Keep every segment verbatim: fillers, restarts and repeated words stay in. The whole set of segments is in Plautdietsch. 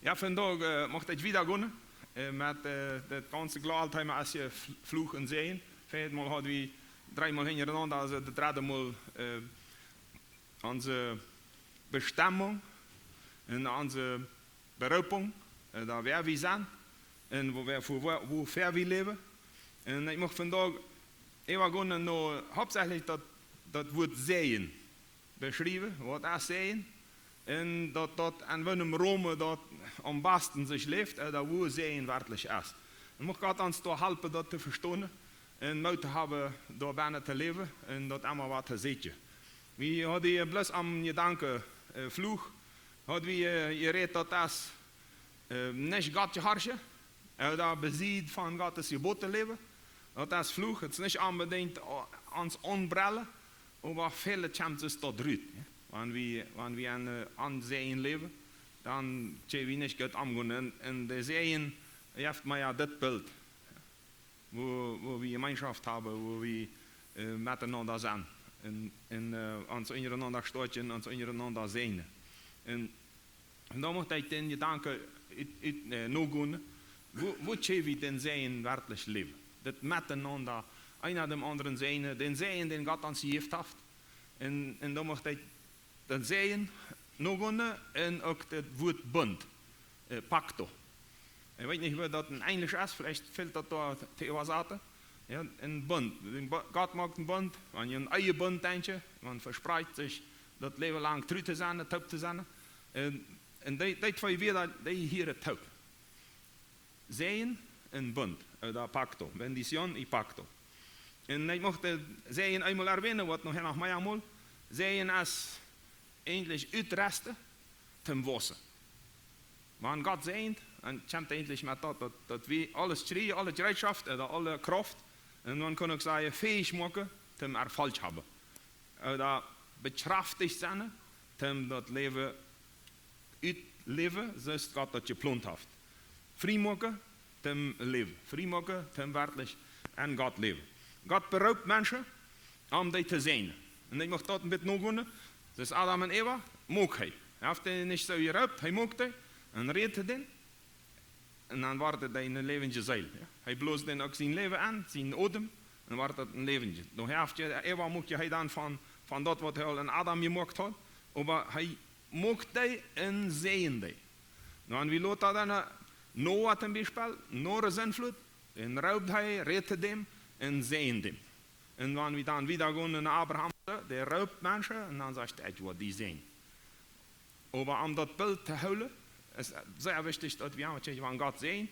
Jo, vondoag, äh, mucht ekj wieda gonen, äh, met, äh, daut gaunze Glaalthema es je Fl-, Fluch un Säajen. Väajet Mol haud wie dreemol hinjarenaunda, aulsoo daut dredde Mol, äh, onse Bestemmung un onse Beroopung, äh, doa wäa wie sent un woo, wäa, woo, woo, woo väa wie läwen. Un ekj mucht vondoag äwa gonen no hauptsächlich daut, daut Wuat Säajen beschriewen, waut es Säajen, un daut, daut en woonem Romen daut aum basten sikj läft, äh, doa woo Säajen werkjlich es. Un mucht Gott ons doa halpen, daut to vestonen un Moot to haben, doa bennen to läwen un daut emma wada to seenen. Wie hauden hia bloos aum Jedanken, äh, Fluch, haud wie, äh, jerät, daut es, äh, nich Gott jehorchen, ooda besied von Gott siene Jeboten läwen. Daut es Fluch, daut es nich onbedinjt o-, ons aunbrellen, oba väl kjemt daut rut, jo. Wan wie, wan wie en, äh, en Säajen läwen, dan kjenn wie nich goot omgonen. Un, un de Säajen jeft mie jo dit Bilt, woo, woo wie Jemeenschoft haben, woo wie, äh, metenaunda sent. Un, un, äh, ons unjarenaunda stoakjen, ons unjarenaunda säajnen. Un, un dan mucht ekj dän Jedanken ut, ut, äh, nogonen, woo, woo kjenn wie dän Säajen werkjlich läwen? Daut metenaunda, eena däm aundren säajnen, dän Säajen, dän Gott ons jejäft haft. Un, un dan mucht ekj dän Säajen nogonen un uk daut Wuat Bunt, äh, pacto. Ekj weet nich, woo daut en Enjlisch es, veleicht fält daut doa to äwasaten. Jo, een Bunt. Dän Bu-, Gott moakt een Bunt, wan jie aun een Bunt denkjen, maun vesprajcht sikj daut Läwen lang tru to sennen, toop to sennen. Un, un dee, dee twee Wieed, dee hieren toop. Säajen un Bunt, ooda pacto, bendición y pacto. Un ekj mucht, äh, Säajen eemol erwähnen, woat nohäa noch mea mol. Säajen es eejentlich utresten toom wausen. Wan Gott säajent, dan kjemt eejentlich met daut, daut, daut wie aules kjrieen, aule Jereetschoft, ooda aule Krauft, un maun kaun uk sajen, fäich moaken toom Erfolg haben. Ooda bekjraftigt sennen, toom daut Läwen utläwen, soo aus Gott daut jeplont haft. Frie moaken toom läwen. Frie moaken toom werkjlich aun Gott läwen. Gott beroopt Menschen, om dee to säajnen. Un ekj mucht daut een bät nogonen. Soo aus Adam un Eva, muak hee. Hee haft dee nich soo jeroopt, hee muak dee un räd dän. Un dan wort et eene läwendje Seel, jo. Hee bloosd dän uk sien Läwen aun, sienen Odem, un wort et een läwendje. Doa haft je, Eva muak je hee dan von, von daut, waut hee aul aun Adam jemoakt haud, oba hee muak dee un säajend dee. Nu, un wie lot daut dan, äh, Noah toom Biespel, no de Sintflut, dän roopt hee, räd to däm un säajend däm. Un wan wie dan wieda gonen no Abraham, dee roopt Menschen, un dan sajcht hee, ekj woa die säajnen. Oba om daut Bilt to hoolen, es sea wichtich, daut wie emma kjikjen, wan Gott säajent,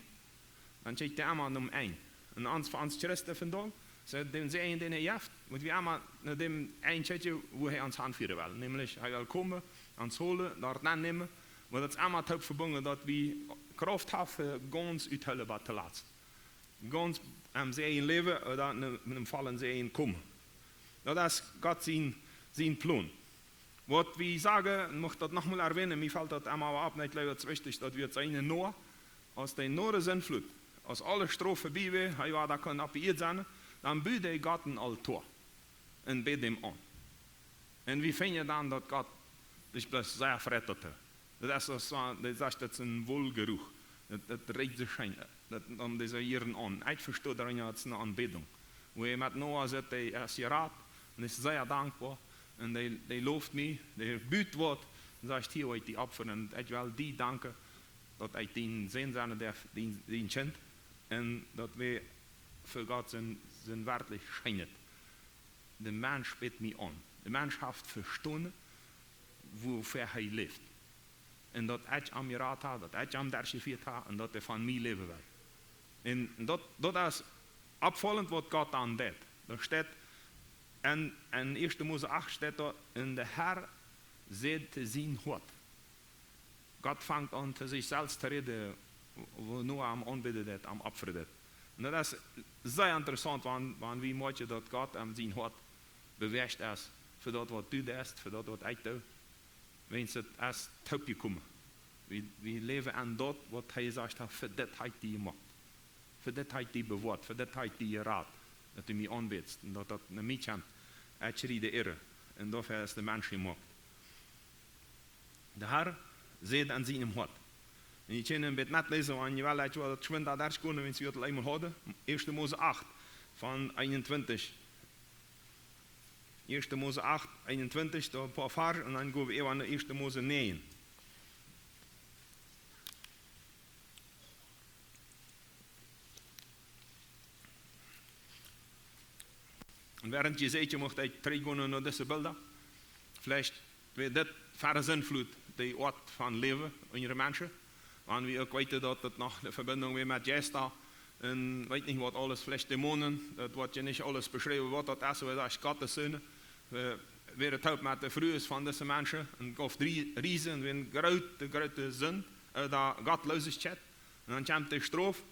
dan kjikjt hee emma nom Enj. Un ons, fa ons Christen vondoag, soo dän Säajen, dän hee jeft, mott wie emma no däm Enj kjikjen, wua hee ons hanfieren well. Nämlich, hee well komen, ons holen, doa aunnämen, oba daut es emma toop vebungen, daut wie Krauft haben, gaunz uttoolen bat tolatst. Gaunz aum Säajen läwen ooda en, en vollen Säajen komen. Daut es Gott sien, sien Plon. Waut wie sajen, mucht daut nochmol erwähnen, mie felt daut emma opp, un ekj jleew, daut es wichtich, daut wie daut seenen, Noah, aus dee no de Sintflut, aus aule Strof vebie wia, hee wia doa, kunn opp de Ieed sennen, dan bud hee Gott een Altoa un bäd am aun. Un wie finjen dan, daut Gott sikj bloos sea freit doatoo. Daut es soo, dee sajcht, daut es een Wohlgeruch. Daut, daut rikjt soo scheen. Daut, dan dee soo jieren aun. Ekj vesto doarunja, daut es eene Aunbädunk. Wua hee met Noah sitt, hee es jerat un es sea dankboa. Un dee, dee loft mie, dee bud waut. Un sajcht, hia, woa ekj die opfren. Un ekj well die danken, daut ekj dien Sän sennen darf, dien, dien Kjint. Un daut wie fa Gott sent, sent werkjlich scheenet. De Mensch bäd mie aun. De Mensch haft vestonen, wuafäa hee läft. Un daut ekj am jerat hab, daut ekj am derchjefieet hab, un daut hee von mie läwen well. Un daut, daut es oppfaulent, waut Gott dan deit. Doa steit en, en ieeschte Mose acht steit doa, un de Herr säd to sien Hoat. Gott fangt aun, to sikj selfst to räden, wua Noah am aunbäden deed, am opfren deed. Un daut es sea interessaunt, wan, wan wie moakjen, daut Gott aun sien Hoat bewäacht es, fa daut, waut du deist, fa daut, waut ekj doo. Wiels et es toopjekomen. Wie, wie läwen aun daut, waut hee jesajcht haft, fa dit hab ekj die jemoakt. Fa dit hab ekj die bewoat, fa dit hab ekj die jerat, daut du mie aunbätst un daut daut no mie kjemt. Ekj kjrie de Ea. Un doafäa es de Mensch jemoakt. De Herr säd en sienem Hoat: Un jie kjennen een bät metläsen, wan jie wellen, ekj well daut schwind doa derchgonen, wiels wie daut aul eemol hauden. Ieeschte Mose acht von eenuntwintich. Ieeschte Mose acht, eenuntwintich, doa een poa Varsch, un dan go wie äwa no Ieeschte Mose näajen. Un wäarent jie seenen, mucht ekj trigjgonen no dise Bilda. Veleicht wia dit ver de Sindflut de Oat von Läwen unja de Menschen. Wan wie uk weeten, daut et noch eene Vebinjunk wia met Jeista un weet nich waut aules, veleicht Dämonen, daut woat je nich aules beschräwen, waut daut es, oba daut es Gott sien Sän. Äh, wia toop met de Frues von dise Menschen un gauf drie Riesen, wia eene groote, groote Sind, äh, de Gottlosigkeit. Un dan kjemt de Strof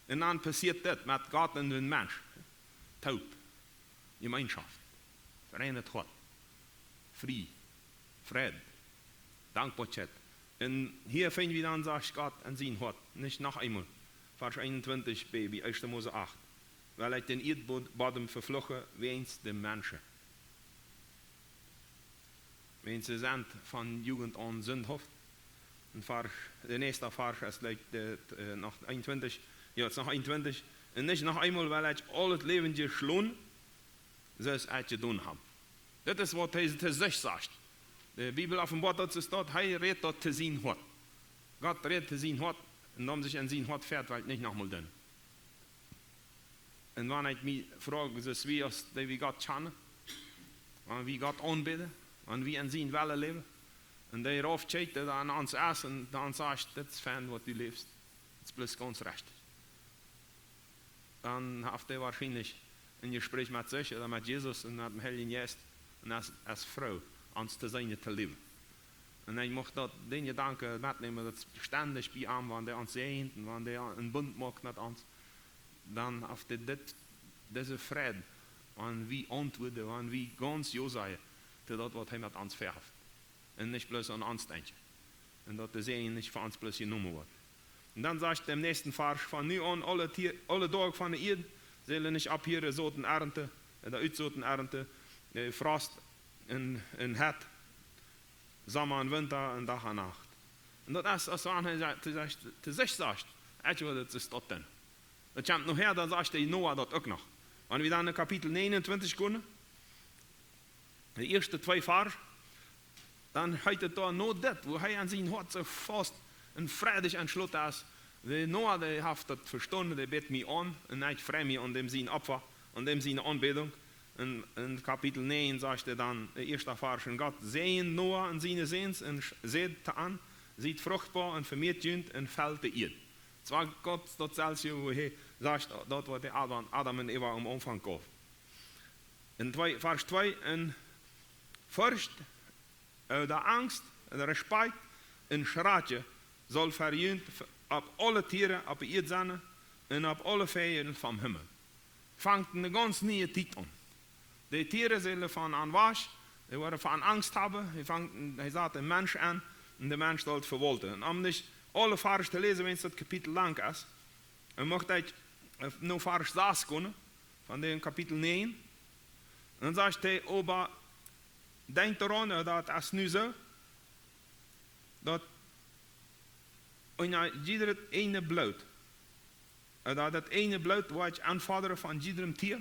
un dan passieet dit met Gott un dän Mensch. Toop. Jemeenschoft. Vereenet Hoat. Frie. Fräd. Dankboakjeit. Un hia finj wie dan, sajcht Gott en sien Hoat, nich noch eemol. Varsch eenuntwintich b, Ieeschte Mose acht. Well ekj dän Ieedbodem vefluchen wäajens de Menschen. Wäajens see sent von Jugent aun sindhaft. Un Varsch, de näakjste Varsch es jlikj de, äh, noch eenuntwintich. Jo, et es noch eenuntwintich. Un nich noch eemol well ekj aul daut Läwen schlonen, soo aus ekj jedonen hab. Dit es waut hee to sikj sajcht. De Bibel openboat daut, es daut, hee rät daut to sien Hoat. Gott rät to sien Hoat un dan sikj en sien Hoat fäat, well ekj nich noch eemol doonen. Un wan ekj mie froag, soo aus wie, aus dee wie Gott kjanen, wan wie Gott aunbäden, wan wie en sien Wellen läwen, un dee rauf kjikjt, dee aun ons es, un dan sajcht, dit es fein, waut du läfst. Dit es bloos gaunz rajcht. Dan haft hee woarschienlich een Jespräch met sikj ooda met Jesus un met dän Heiljen Jeist un es, es froo, ons to seenen to läwen. Un ekj mucht daut, dän Jedanken metnämen, daut stendich bie am, wan hee ons säajent un wan hee een Bunt moakt met ons, dan haft hee dit, dise Fräd, wan wie auntwuaden, wan wie gaunz jo sajen to daut, waut hee met ons väahaft. Un nich bloos aun ons denkjen. Un daut de Säajen nich fa ons bloos jenomen woat. Un dan sajcht hee em näakjsten Varsch, von nu aun aule Tie-, aule Doag von de Ieed sellen nich opphieren, Soten ernten, äh, de Utsoten ernten, äh, Frost un, un Hett, Somma un Winta un Dach un Nacht. Un daut es, aus wan hee sa-, to sikj, to sikj sajcht, ekj well daut es daut dan. Daut kjemt nohäa, dan sajcht de Noah daut uk noch. Wan wie dan en Kapitel näajenuntwintich komen, de ieeschte twee Varsch, dan heet et doa no dit, woo hee en sien Hoat soo faust un frädich entschloten es. De Noah, dee haft daut vestonen, dee bät mie aun, un ekj frei mie aun däm sien Opfa, aun däm siene Aunbädunk. En, en Kapitel näajen sajcht hee dan, de ieeschte Varsch, un Gott säajend Noah un siene Säns un sch-, säd to an: Siet fruchtboa un vemieet junt un felt de Ieed. Zwar Gott daut selfst, woo hee sajcht, daut waut de Adam, Adam un Eva aum Aunfank gauf. En twee, Varsch twee, un Forcht, äh, de Angst, de Respakjt un Schrakjen saul fa junt opp aule Tieren opp de Ieed sennen un opp aule Väajel vom Himmel. Fangt eene gaunz niee Tiet aun. De Tieren sellen von an wajch, dee woaren von Angst haben, hee fangt, hee sat dän Mensch aun, un de Mensch saul vewaulten. Un om nich aule Varsch to läsen, wiels daut Kapitel lang es, un mucht ekj, äh, no Varsch sas komen, von däm Kapitel näajen. Un dan sajcht hee, oba denkjt doaraun, äh, daut es nu soo, daut unja jiedret eene Bloot, äh, daut daut eene Bloot woat aunfodren von jiedrem Tia,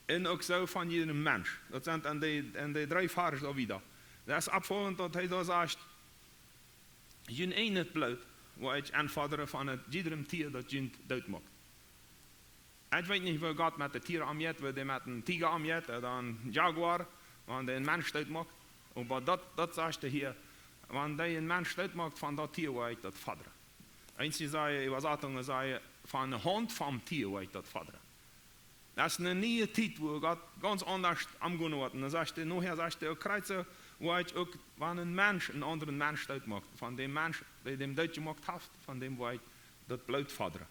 un uk soo von jiedrem Mensch. Daut sent en de, en de dree Varsch doa wieda. Daut es oppfaulent, daut hee doa sajcht, jun eenet Bloot woat aunfodren von et jiedrem Tia, daut junt doot moakt. Ekj weet nich, woo Gott met de Tieren omjeit, woo dee met een Tiger omjeit, ooda een Jaguar, wan dee een Mensch doot moakt. Oba daut, daut sajcht hee hia, wan dee een Mensch doot moakt, von daut Tia woa ekj daut fodren. Eenje sajen, Äwasatungen sajen, von de Haunt vom Tia woa ekj daut fodren. Daut es eene niee Tiet, woo Gott gaunz aundasch omgonen woat. Un dan sajcht hee, nohäa sajcht hee uk krakjt soo, woa ekj uk, wan een Mensch een aundren Mensch doot moakt, von däm Mensch, dee däm doot jemoakt haft, von däm woa ekj daut Bloot fodren.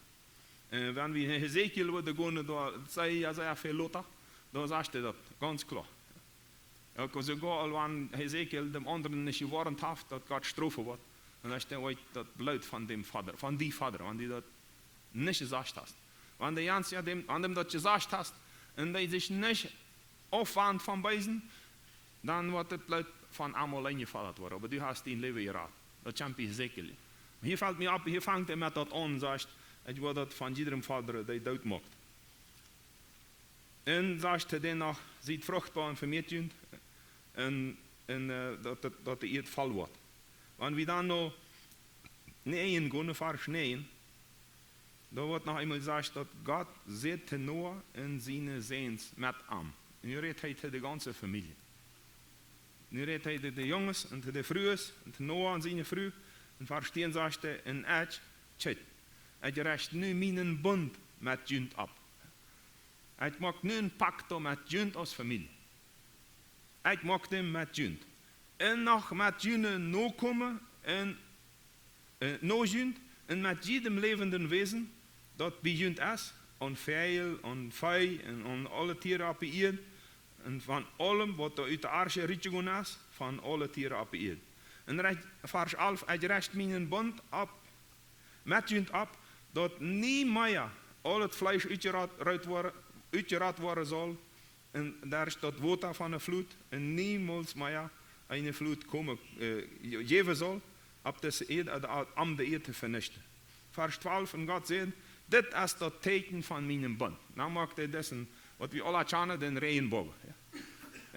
Äh, wan wie en Hesekiel wudden gonen, doa säd hee sea väl lota, doa sajcht hee daut gaunz kloa. Uk soogoa aul wan Hesekiel däm aundren nich jewoarnt haft, daut Gott strofen woat, dan sajcht hee, woa ekj daut Bloot von däm fodren, von die fodren, wan du daut nich jesajcht hast. Wan du jans, jo, däm, wan du däm daut jesajcht hast, un dee sikj nich aufwant vom Beesen, dan woat daut Bloot von am auleen jefoddat woaren. Oba du hast dien Läwen jerat. Daut kjemt bie Hesekiel. Hia felt mie opp, hia fangt hee met daut aun, sajcht, ekj woa daut von jiedrem Voda, dee doot moakt. Un sajcht hee dan noch, siet fruchtboa un vemieet junt, un, un, äh, daut, daut, daut de Ieed voll woat. Wan wie dan no näajen gonen, Varsch näajen, doa woat noch eemol jesajcht, daut Gott säd to Noah un siene Säns met am. Un nu rät hee to de gaunze Famielje. Nu rät hee to de Junges un to de Frues un to Noah un siene Fru. Un Varsch tieen sajcht hee, un ekj, kjikj, ekj recht nu mienen Bunt met junt opp. Ekj moak nu een Pakt met junt aus Famielje. Ekj moak dän met junt. Un noch met june Nokomen un, äh, no junt un met jiedem läwenden Wäsen, daut bie junt es, aun Väajel, aun Vee un aun aule Tieren opp de Ieed, un von aulem, waut doa ut de Arche rutjegonen es, von aule Tieren opp de Ieed. Un recht, Varsch alf, ekj recht mienen Bunt opp, met junt opp, daut nie mea aul daut Fleesch utjerot, rot woare-, utjerot woaren saul, un derch daut Wota von de Flut, un niemols mea eene Flut komen, äh, je-, jäwen saul, opp dise Ieed, äh, om de Ieed to venichten. Varsch twalf, un Gott säd, dit es daut Teakjen von mienen Bunt. Nu moakt hee disen, waut wie aula kjanen, dän Räajenboagen. Jo.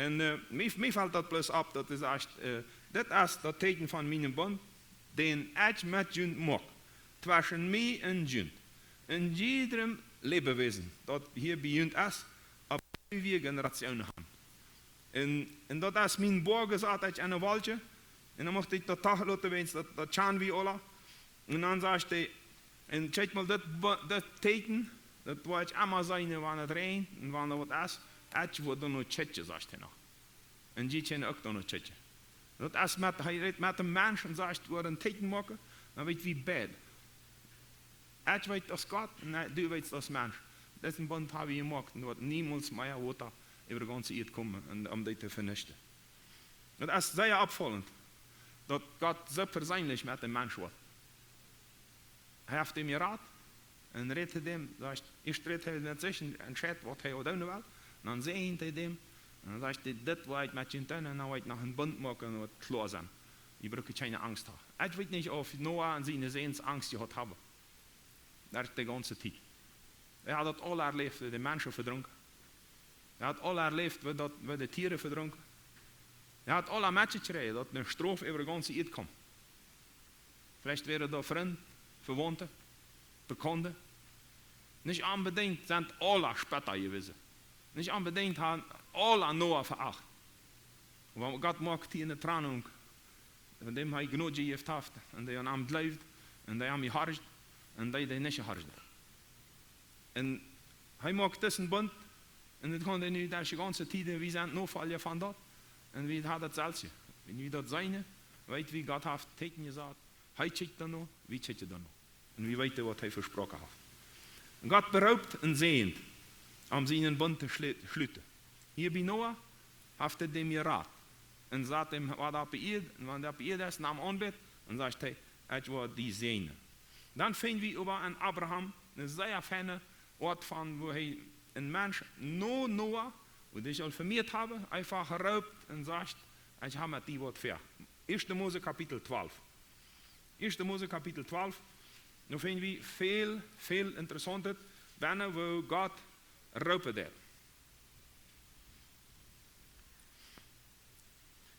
Un, äh, mie, mie felt daut bloos opp, daut es ieescht, äh, dit es daut Teakjen von mienen Bunt, dän ekj met junt moak, tweschen mie un junt, un jiedrem Läwewäsen, daut hia bie junt es, opp eewje Generationen han. Un, un daut es mien Boa jesat, ekj enne Wolkj, un dan mucht ekj daut toch loten, wiels daut, daut kjanen wie aula. Un dan sajcht hee, un kjikj mol, dit Bo-, dit Teakjen, daut woa ekj emma seenen, wan et räajent un wan doa waut es, ekj woa doa no kjikjen, sajcht hee noch. Un jie kjennen uk doa no kjikjen. Daut es met, hee rät met dän Mensch un sajcht, woa een Teakjen moaken, dan weet wie beid. Ekj weet aus Gott, un du weetst aus Mensch. Disen Bunt hab wie jemoakt, un woat niemols mea Wota äwa de gaunze Ieed komen, un om dee to venichten. Daut es sea oppfaulent, daut Gott soo perseenlich met dän Mensch woat. Hee haft am jerat un rät to däm, sajcht, ieescht rät hee met sikj un entscheit, waut hee woat doonen well. Un dan säajent hee däm, un dan sajcht hee, dit woa ekj met junt doonen, un dan woa ekj noch een Bunt moaken, un woat kloa sennen. Jie brucken kjeene Angst haben. Ekj weet nich, auf Noah un siene Säns Angst jehaut haben. Daut de gaunze Tiet. Hee haud daut aul erläft, woo de Menschen vedrunken. Hee haud aul erläft, woo daut, woo de Tieren vedrunken. Hee haud aul metjekjräajen, daut eene Strof äwa de gaunze Ieed kjeem. Veleicht wieren doa Frind, Vewaunte, Bekaunte. Nich onbedinjt sent aule Spott jewast. Nich onbedinjt haben aule Noah veacht. Oba Gott moakt hia eene Trennunk. Von däm hee Jnod jejäft haft, un dee aun am jleewden, un dee am jehorchten, un dee, dee nich jehorchten. Un hee moakt disen Bunt, un daut kaun hee nu de gaunze Tiet, wie sent Nofolja von daut, un wie haben daut selfst. Wan wie daut seenen, weet wie, Gott haft Teakjen jesat, hee kjikjt doano, wie kjikjen doano. Un wie weeten, waut hee vesproaken haft. Un Gott beroopt un säajent, om sienen Bunt to schli-, schluten. Hia bie Noah haft hee däm jerat. Un sat däm waut opp de Ieed, un wan dee opp de Ieed es, un am aunbät, un sajcht hee, ekj woa die säajnen. Dan finj wie äwa en Abraham eene sea feine Oat von, woo hee een Mensch no Noah, woo dee sikj aul vemieet haben, eefach roopt un sajcht, ekj hab met die waut ver. Ieeschte Mose Kapitel twalf. Ieeschte Mose Kapitel twalf, doa finj wie väl, väl Interessauntet bennen, woo Gott roopen deed.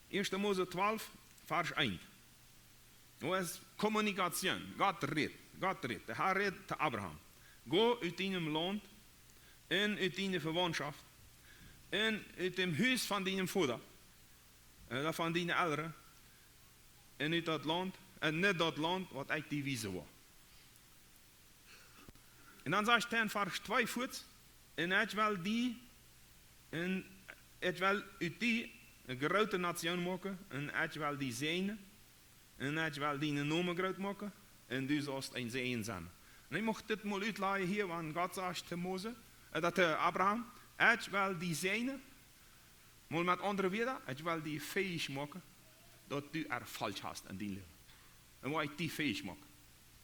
Ieeschte Mose twalf, Varsch eent. Doa es Kommunikation. Gott rät. Gott rät. De Herr rät to Abraham. Go ut dien Launt un ut diene Vewauntschoft un ut däm Hus von dienen Voda, äh, von diene Elren, un ut daut Launt, äh, no daut Launt, waut ekj die wiesen woa. Un dan sajcht hee en Varsch twee fuaz, un ekj well die, un ekj well ut die eene groote Nation moaken, un ekj well die säajnen, un ekj well dienen Nomen groot moaken, un du saust een Säajen sennen. Un ekj mucht dit mol utlajen hia, wan Gott sajcht to Mose, äh, daut to Abraham, ekj well die säajnen, mol met aundre Wieed, ekj well die fäich moaken, daut du Erfolg hast en dien Läwen. Un woa ekj die fäich moaken.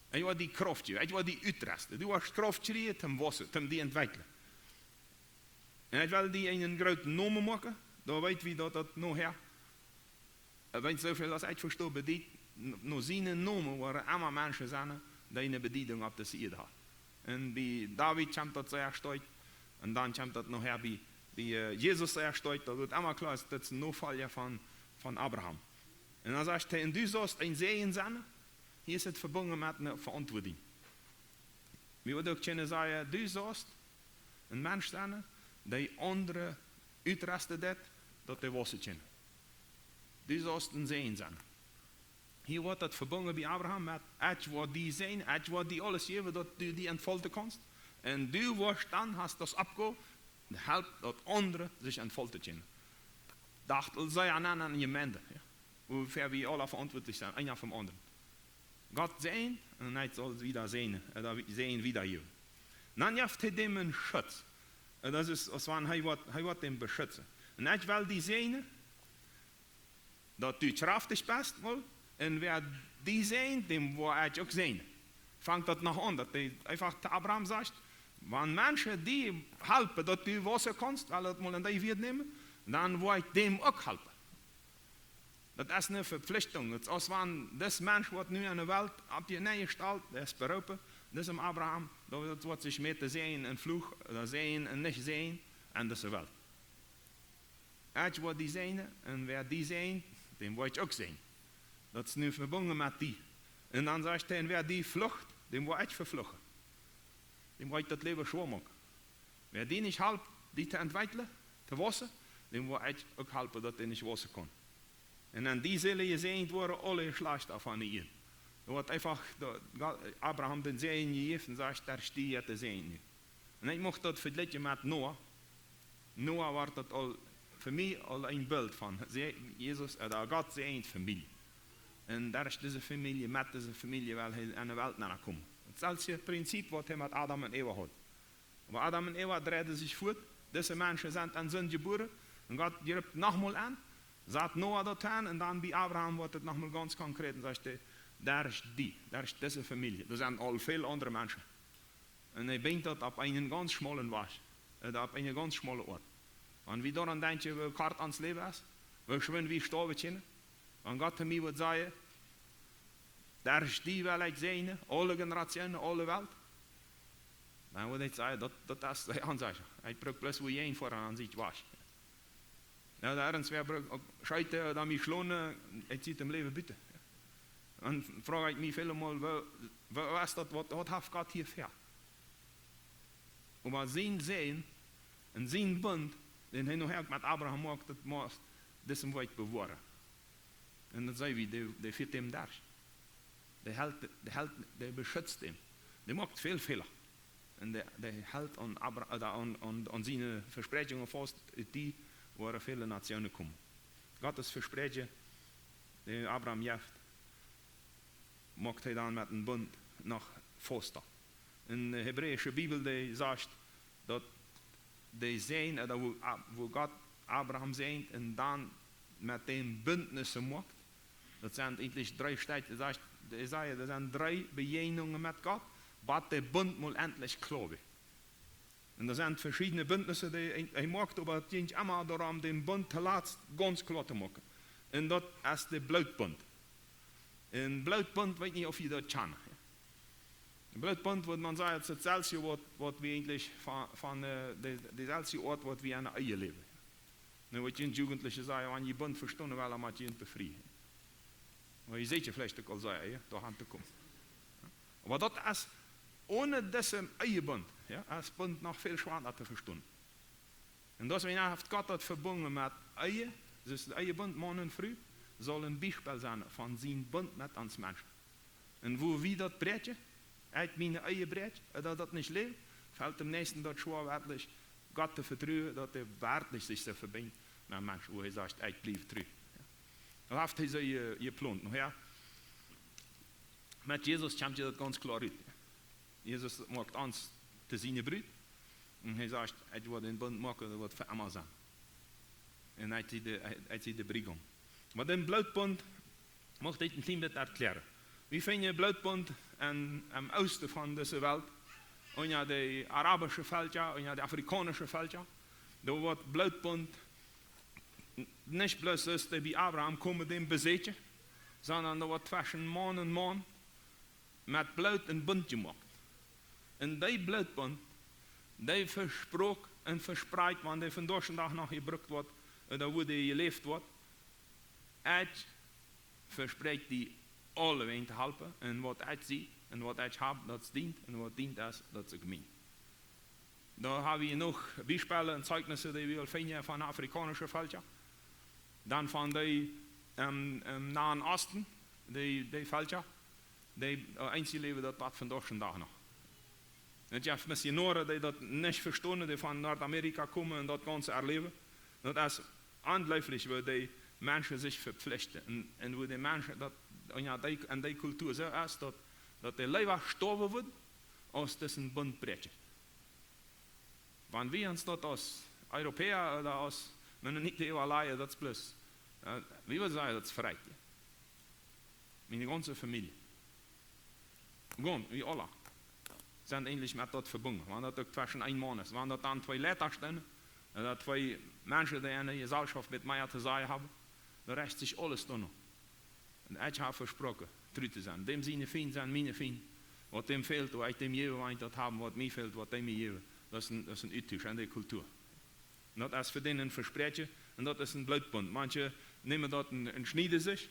Ekj woa die Krauft jäwen, ekj woa die utresten. Du woascht Krauft kjrieen, toom wausen, toom die entwekjlen. Un ekj well die eenen grooten Nomen moaken, doa weet wie daut daut nohäa Wan soo väl aus ekj vesto, bediet, no sienen Nomen woaren emma Menschen sennen, dee eene Bediedunk opp dise Ieed haben. Un bie David kjemt daut sea stoakj, un dan kjemt daut nohäa bie, bie Jesus sea stoakj, daut woat emma kloa, daut es een Nofolja von, von Abraham. Un dan sajcht hee: "Un du saust een Säajen sennen." Hia es et vebungen met eene Veauntwuadunk. Wie woaren uk kjennen sajen: "Du saust een Mensch sennen, dee aundre utriesten deit, daut dee waussen kjennen." Du saust een Säajen sennen. Hia woat daut vebungen bie Abraham met: "Ekj woa die säajnen, ekj woa die aules jäwen, daut du die entfalten kaust. Un du woascht dan, hast daut Oppgow, halpen, daut aundre sikj entfalten kjennen." Docht aul sea aun eene Jemeent, jo, woo wie aula veauntwuatlich sent, eena fa dän aundren. Gott säajent, un hee saul wieda säajnen, äh, daut Säajen wieda jäwen. Dan jeft hee däm eenen Schutz. Un daut es, aus wan hee woat, hee woat däm beschutzen. "Un ekj well die säajnen, daut du kjraftich best, woll, un wäa die säajent, däm woa ekj uk säajnen." Fangt daut noch aun, daut hee eefach to Abraham sajcht: "Wan Menschen die halpen, daut du waussen kaust, well daut mol en dee Wieed nämen, dan woa ekj däm uk halpen." Daut es eene Vepflichtung. Daut es, aus wan dis Mensch woat nu en de Welt opp de Näajen jestalt, dee es beroopen, dis em Abraham, daut, daut woat sikj met de Säajen un Fluch, ooda Säajen un nich Säajen, en dise Welt. "Ekj woa die säajnen, un wäa die säajent, däm woa ekj uk säajnen." Daut es nu vebungen met die. Un dan sajcht hee: "Un wäa die flucht, däm woa ekj vefluchen. Däm woa ekj daut Läwen schwoa moaken. Wäa die nich halpt, die to entwekjlen, to waussen, däm woa ekj uk halpen, daut dee nich waussen kaun. Un en die sellen jesäajent woaren aule Jeschlajchta von de Ieed." Doa woat eefach de, Go-, Abraham dän Säajen jejäft un sajcht: "Derch die jeit de Säajen nu." Un ekj mucht daut vejlikjen met Noah. Noah wort daut aul, fa mie aul een Bilt von, säajent Jesus, äh, daut Gott säajent Famielje. Un derch dise Famielje, met dise Famielje well hee en de Welt nenkomen. Daut selwje Prinzip, waut hee met Adam un Eva haud. Oba Adam un Eva dreiden sikj fuat, dise Menschen sent en Sind jebuaren, un Gott jript nochmol aun, sat Noah doatoo, un dan bie Abraham woat et nochmol gaunz konkret un sajcht hee: "Derch die, derch dise Famielje." Doa sent aul väl aundre Menschen. Un hee binjt daut opp eenen gaunz schmaulen Wajch, äh, opp eene gaunz schmaule Oat. Wan wie doaraun denkjen, woo kort ons Läwen es, woo schwind wie stoawen kjennen, wan Gott to mie wudd sajen: "Derch die well ekj säajnen aule Generationen, aule Welt." Dan wudd ekj sajen: "Daut, daut es de Aunsaja. Ekj bruck bloos woo een Foat aun sikj wajch." Jo, doa irjentwäa bruck uk scheeten ooda mie schlonen, ekj sie em Läwen buten. Dan froag ekj mie väle Mol: "Woo, woo es daut, waut, waut haft Gott hia ver?" Oba sien Säajen un sien Bunt, dän hee nohäa met Abraham muak, daut mott, daut woa ekj bewoaren. Un dan saj wie, dee, dee fieet däm derch. Dee helt, dee helt, dee beschützt däm. Dee muak väl Fäla. Un dee, dee helt aun Abra-, äh, aun, aun, aun siene Vespräakjungen faust, ut die woaren väle Nationen komen. Gott sien Vespräakjen, dee Abraham jeft, muak hee dan met een Bunt noch fausta. En de hebräische Bibel, dee sajcht, daut de Säajen, äh, daut woo A-, woo Gott Abraham säajent un dan met däm Bündnisse muak, daut sent eejentlich dree Städ, sajcht, dee sajcht, doa sent dree Bejäajnungen met Gott, bat de Bunt mol entlich kloa woat. Un doa sent veschiedne Bündnisse, dee hee, hee muak, oba et jinkj emma doaromm, dän Bunt toolatst gaunz kloa to moaken. Un daut es de Blootbunt. Un Blootbunt, weet nich, auf jie daut kjanen. Blootbunt, wudd maun sajen, et es daut selwje Wuat, waut wie eejentlich von, von, äh, de, de selwje Oat, waut wie aun de Ehe läwen. Nu, waut jie Jugendliche sajen, wan jie Bunt vestonen wellen, dan mott jie befrieen. Oba jie seenen veleicht uk aul sea, jo, doa aun to komen. Oba daut es, onen disen Ehebunt, jo, es Bunt noch väl schwanda to vestonen. Un daut, wan haft Gott daut vebungen met Ehe, daut de Ehebunt, Maun un Fru, saul een Biespel sennen von sien Bunt met ons Menschen. Un woo wie daut bräakjen, ekj miene Ehe bräakj, ooda daut nich läw, felt däm Näakjsten daut schwoa, werkjlich Gott to vetruen, daut hee werkjlich sikj soo vebinjt met een Mensch, woo hee sajcht: "Ekj bliew tru." Jo. Daut haft hee soo je-, jeplont. Nu jo, met Jesus kjemt je daut gaunz kloa rut. Jesus muak ons to siene Brut. Un hee sajcht: "Ekj woa dän Bunt moaken, daut woat fa emma sennen." Un hee es de, hee, hee es de Briegaum. Oba dän Blootbunt mucht ekj een kjlien bät erkjläaren. Wie finjen Blootbunt en, em Oosten von dise Welt, unja de arabische Velkja, unja de afrikaunische Velkja. Doa woat Blootbunt Nich bloos es dee bie Abraham komen, däm besieekjen, sonda doa woat tweschen Maun un Maun met Bloot een Bunt jemoakt. Un dee Blootbunt, dee vesproak un vesprakjt, wan dee vondoag dän Dach noch jebrukt woat, ooda woo dee jeläft woat: Ekj vespräakj die aulewäajen to halpen, un waut ekj sie un waut ekj hab, daut es dient, un waut dient es, daut es uk mien. Doa hab wie noch Biespellen un Zeijnisse, dee wie aul finjen von afrikaunische Velkja. Dan von dee em, em Nahen Osten, dee, dee Velkja, dee, äh, eenje läwen daut bat vondoag dän Dach noch. Et jeft Missionoaren, dee daut nich vestonen, dee von Nordamerika komen un daut gaunz erläwen. Daut es onjleeflich, woo dee Menschen sikj vepflichten. Un, un woo dee Menschen daut, un jo, dee, en dee Kultua soo es, daut, daut dee leewa stoawen wudden, aus disen Bunt bräakjen. Wan wie ons daut aus Europäa ooda aus Mennoniten äwalajen, daut es bloos, äh, wie wudden sajen, daut es vekjieet. Miene gaunze Famielje. Gewoon, wie aula sent eejentlich met daut vebungen. Wan daut uk tweschen een Maun es. Wan daut dan twee Leita stonen, ooda twee Menschen, dee enne Jeselschoft met mea to sajen haben, dan rajcht sikj aules doano. Un ekj hab vesproaken, tru to sennen. Däm siene Fiend sent miene Fiend. Waut däm fält, woa ekj däm jäwen, wan ekj daut hab, waut mie fält, woat dee mie jäwen. Daut es een, daut es een Uttusch en dee Kultua. Un daut es fa dän een Vespräakjen un daut es een Blootbunt. Manche nämen daut un, un schnieden sikj.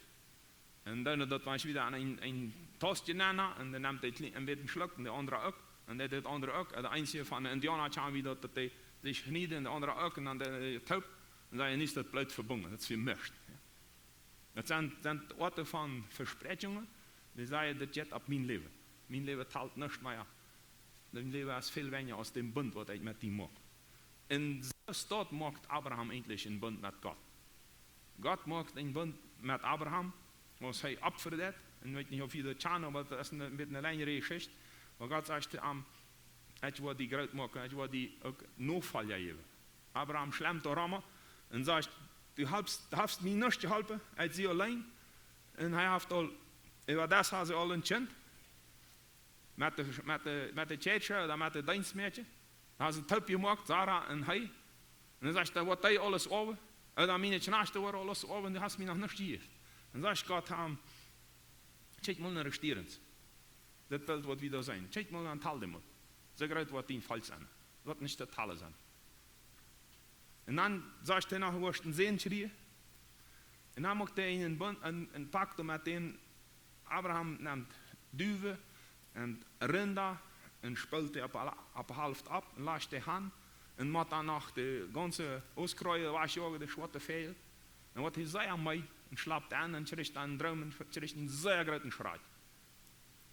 Un dan daut, wan see wada aun een, een Taust nanen, un dan nemt dee kjlien, een bät Schluck, un de aundra uk, un dee daut aundre uk, un de eensje von de Indiana kjennen wie daut, daut dee sikj schnieden, un de aundra uk, un dan dee toop, un dan es daut Bloot vebungen, daut es vemescht. Jo. Daut sent, sent Oaten von Vespräakjungen, dee sajen, daut jeit opp mien Läwen. Mien Läwen talt nuscht mea. Dien Läwen es väl weinja aus dän Bunt, waut ekj met die moak. Un soo daut moakt Abraham eejentlich een Bunt met Gott. Gott moakt een Bunt met Abraham, aus hee opfren deed. Un weet nich, auf jie daut kjanen, oba daut es een, een bät eene lenjre Jeschicht. Oba Gott sajcht to am: Ekj woa die groot moaken, ekj woa die uk Nofolja jäwen. Abraham schlemt doa rom un sajcht: Du hast, hast mie nuscht jeholpen, ekj sie auleen. Un hee haft aul, äwa daut haft hee aul een Kjint. Met de, met de, met de Kjäakjsche ooda met de Deenstmäakje. Dan haft hee toop jemoakt, Sara un hee. Un dan sajcht hee: Waut dee aules oawen, ooda miene Kjnajchts woaren aules oawen, du hast mie noch nuscht jejäft. Dan sajcht Gott am: Kjikj mol no de Stierns. Dit Bilt, waut wie doa seenen. Kjikj mol no dän Himmel. Soo groot woat dien Volkj sennen. Woat nich to talen sennen. Un dan sajcht hee noch: Du woascht een Sän kjrieen. Un dan moakt hee een Bunt, een, een Pakt met dän. Abraham nemt Duwen un Rinda un spelt dee opp, opp Halft opp un lajcht dee han. Un mott dan noch de gaunze Oostkruid wajchjoagen, de schwoate Väajel. Un woat hee sea meed un schlapt en un kjricht dan een Droom un kjricht een sea grooten Schrakj.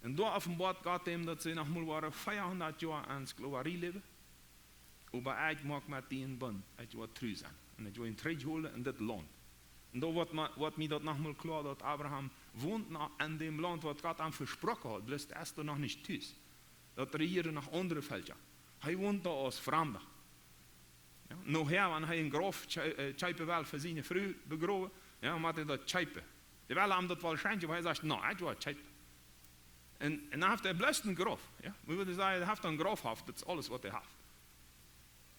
Un doa openboat Gott am, daut see noch mol woaren veahundat Joa en Sklowarie läwen. Oba ekj moak met die een Bunt, ekj woa tru sennen. Un ekj woa die trigjholen en dit Launt. Un doa woat ma-, woat mie daut noch mol kloa, daut Abraham wont noch en däm Launt, waut Gott am vesproaken haud, bloos hee es doa noch nich tus. Daut rejieeden noch aundre Velkja. Hee wont doa aus Framda. Jo, nohäa, wan hee een Grauf kjee-, äh, kjeepen well fa siene Fru begrowen, jo, mott hee daut kjeepen. Dee wellen am daut woll schenkjen, oba hee sajcht: No, ekj woa kjeepen. Un, un dan haft hee bloos een Grauf, jo. Wie wudden sajen, hee haft een Graufhoff, daut es aules, waut hee haft.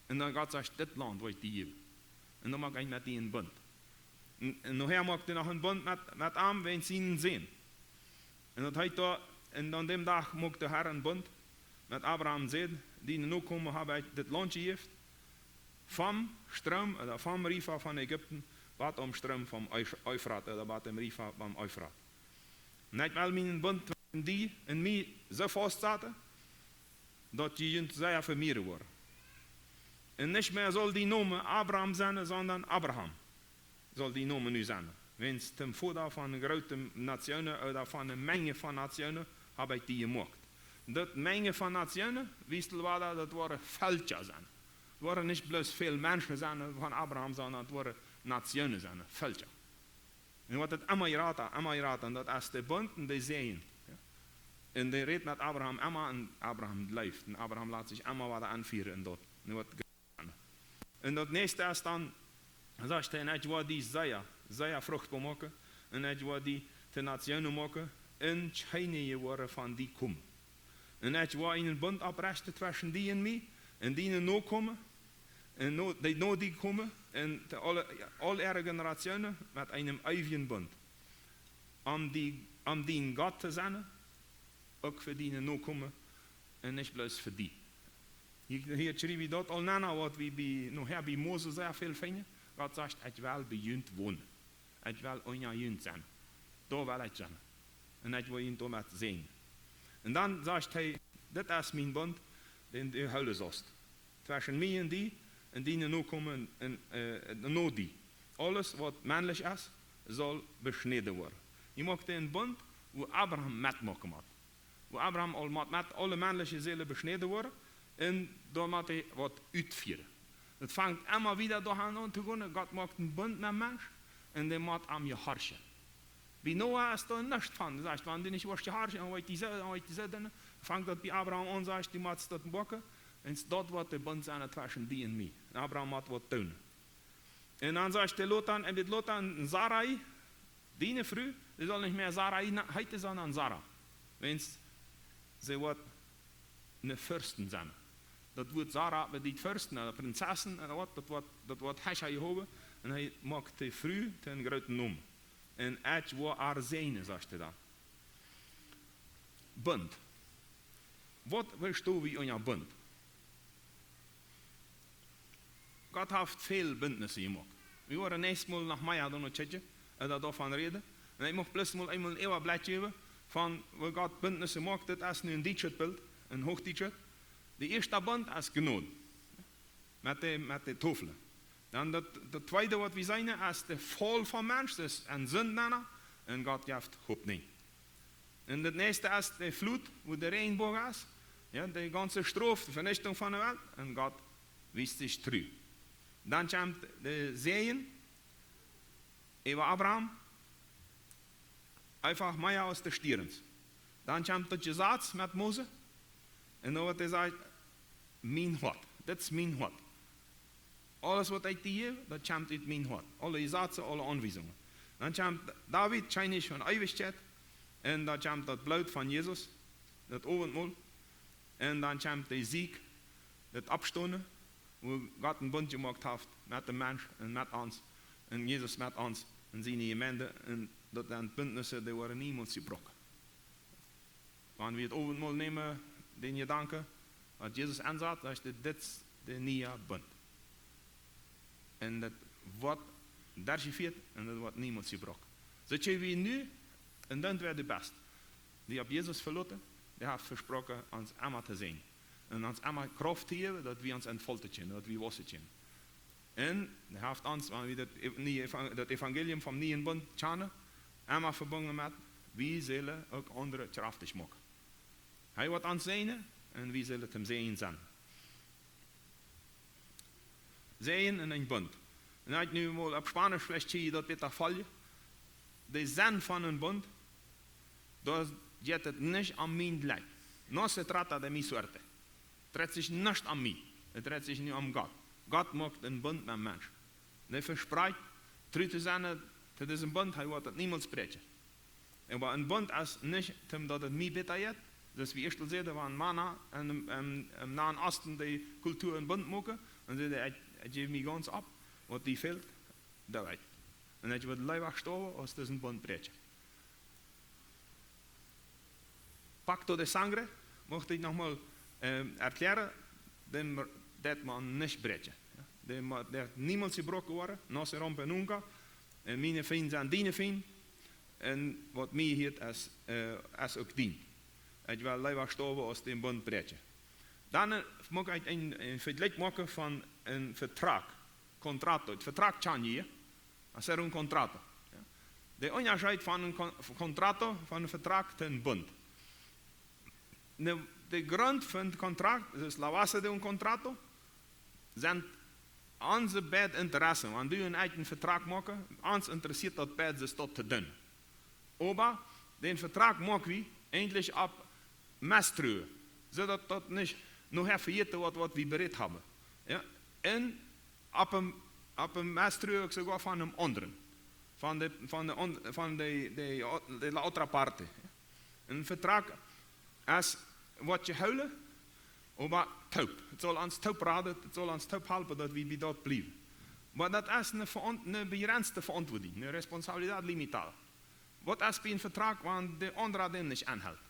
Un dan Gott sajcht: Dit Launt woa ekj die jäwen. Un dan moak ekj met die een Bunt. Un, un nohäa moakt hee noch een Bunt met, met am wäajen sienen Sän. Un daut heet doa, un aun däm Dach moakt de Herr een Bunt met Abraham, säd: Diene Nokomen hab ekj dit Launt jejäft, vom Stroom, ooda vom Riefa von Ägipten, bat aum Stroom vom Euf-, Eufrat, ooda bat däm Riefa vom Eufrat. Un ekj well mienen Bunt tweschen die un mie soo faustsaten, daut jie junt sea vemieren woaren. Un nich mea saul dien Nomen Abram sennen, sonda Abraham saul dien Nomen nu sennen. Wäajen däm Voda von groote Nationen ooda von eene Menj von Nationen hab ekj die jemoakt. Daut Menj von Nationen, wiest aul wada, daut woaren Velkja sennen. Daut woaren nich bloos väl Menschen sennen von Abraham, sonda daut woaren Nationen sennen, Velkja. Un woat daut emma jrata, emma jrata, un daut es de Bunt un de Säajen. Jo. Un dee rät met Abraham emma, un Abraham jleeft, un Abraham lat sikj emma wada aunfieren en daut. Un woat Un daut näakjste es dan, sajcht hee: Un ekj woa die sea, sea fruchtboa moaken, un ekj woa die to Nationen moaken, un Kjennichs woaren von die komen. Un ekj woa eenen Bunt opprechten tweschen die un mie, un diene Nokomen, un no, dee no die komen, un to aule, aul äare Generationen met eenen eewjen Bunt. Om die, om dien Gott to sennen, uk fa diene Nokomen un nich bloos fa die. Hia, hia schrift daut aul nenn, waut wie bie, nohäa bie Moses sea väl finjen. Gott sajcht: "Ekj well bie junt wonen. Ekj well unja junt sennen. Doa well ekj sennen. Un ekj well junt doamet säajnen." Un dan sajcht hee: "Dit es mien Bunt, dän du hoolen saust. Tweschen mie un die un diene Nokomen un, äh, no die. Aules, waut männlich es, saul beschnäden woaren." Hee moakt een Bunt, wua Abraham metmoaken mott. Wua Abraham aul mott met aule männliche Seelen beschnäden woaren un doa mott hee waut utfieren. Daut fangt emma wada doa aun to gonen. Gott moakt een Bunt met een Mensch un dee mott am jehorchen. Bie Noah es doa nuscht von. Sajcht: "Wan du nich woascht jehorchen, dan woa ekj die soo, dan woa ekj die soo doonen." Fangt daut bie Abraham aun, sajcht: "Du motst daut moaken, un daut woat de Bunt sennen tweschen die un mie." Un Abraham mott waut doonen. Un dan sajcht hee: "Lot dan, un dit lot dan Sarai, diene Fru, dee saul nich mea Sarai na-, heeten, sonda Sara. Wiels see woat eene Fürstin sennen." Daut Wuat Sara bediet Fürstin, ooda Prinzessin, ooda waut, daut Wuat, daut Wuat Hesha Jehowa. Un hee moakt de Fru to eenen grooten Nomen. Un ekj woa äa säajnen, sajcht hee dan. Bunt. Waut vestonen wie unja Bunt? Gott haft väl Bündnisse jemoakt. Wie woaren näakjstet Mol noch mea doano kjikjen, äh, doavon räden. Un ekj mucht bloos mol eemol een Äwablikj jäwen von woo Gott Bündnisse moakt. Dit es nu een dietschet Bilt, een huachdietschet. De ieeschte Bunt es Jnod. Met de, met de Tofel. Dan daut, daut tweede waut wie seenen es de Faul vom Mensch, daut es een Sind nenn, un Gott jeft Hopninj. Un daut näakjste es de Flut, wua de Räajenboag es. Jo, de gaunze Strof, de Venichtunk von de Welt. Un Gott wiest sikj tru. Dan kjemt de Säajen äwa Abraham. Eefach mea aus de Stierns. Dan kjemt daut Jesaz met Mose. Un dan woat hee sajen: "Mien Hoat. Dit es mien Hoat. Aules waut ekj die jäw, daut kjemt ut mien Hoat. Aule Jesazen, aule Aunwiesungen." Dan kjemt David, Kjennich von Eewichkjeit, un dan kjemt daut Bloot von Jesus, daut Owentmol, un dan kjemt de Sieg, daut Oppstonen, wua Gott een Bunt jemoakt haft met dän Mensch un met ons, un Jesus met ons, un siene Jemeent, un daut sent Bündnisse, dee woaren niemols jebroaken. Wan wie daut Owentmol nämen, dän Jedanken, waut Jesus aunsaut, dan es dit, dit es de niee Bunt. Un daut woat derchjefieet un daut woat niemols jebroaken. Soo aus wie nu, un dan woat de best. Dee opp Jesus veloten, dee haft vesproaken ons emma to säajnen. Un ons emma Krauft to jäwen, daut wie ons entfalten kjennen, daut wie wausen kjennen. Un hee haft ons, wan wie daut Ev-, niee Evan-, daut Evangelium vom nieen Bunt kjanen, emma vebungen met, wie sellen uk aundre kjraftich moaken. Hee woat ons säajnen un wie sellen am säajnen. Säajen un een Bunt. Un aus ekj nu mol opp Spanisch veleicht hia daut bäta foljen, de Senn von een Bunt, doa jeit et nich om mien Jlekj. No se trata de mi suerte. Dreit sikj nich om mie. Et dreit sikj nu om Gott. Gott moakt een Bunt met Mensch. Un hee vesprakjt, tru to sennen to disen Bunt, hee woat et niemols bräakjen. Oba een Bunt es nich, om daut et mie bäta jeit. Daut wie ieescht aul säden, wan Mana em, em, em Nahen Osten de Kultua een Bunt moaken, dan säden: "Ekj, ekj jäw mie gaunz opp, waut die fält, daut ekj. Un ekj wudd leewa stoawen, aus disen Bunt bräakjen." Pacto de sangre, mucht ekj noch mol, ähm, erkjlären, dän, deit maun nich bräakjen. Jo? Dee ma-, dee haft niemols jebroaken woaren, no se rompe nunca. Un miene Fiend sent diene Fiend. Un waut mie hieet es, äh, es uk dien. Ekj well leewa stoawen aus dän Bunt bräakjen. Dan, äh, mucht ekj een, een Vejlikj moaken von een Vetrag, contrato. Daut Vetrag kjan jie, hacer un contrato. Jo? De Unjascheet von een con-, contrato, von een Vetrag to een Bunt. De, de Grunt von Kontrakt, daut es la base de un contrato, sent onse beid Interessen. Wan du un ekj een Vetrag moaken, ons interessieet daut beid, daut to doonen. Oba dän Vetrag moak wie eejentlich opp Mestruen, soo daut daut nich nohäa vejäten woat, waut wie berät haben. Jo? Un opp een, opp een Mestruen uk soogoa von dän aundren. Von de, von de on-, von de, de, de la otra parte. Een Vetrag es waut jehoolen, Oba toop. Et saul ons toop raden, et saul ons toop halpen, daut wie bie daut bliewen. Oba daut es eene, Veaunt-, eene begrenzte Veauntwuatunk, eene responsabilidad limitada. Waut es bie een Vetrag, wan de aundra dän nich aunhelt?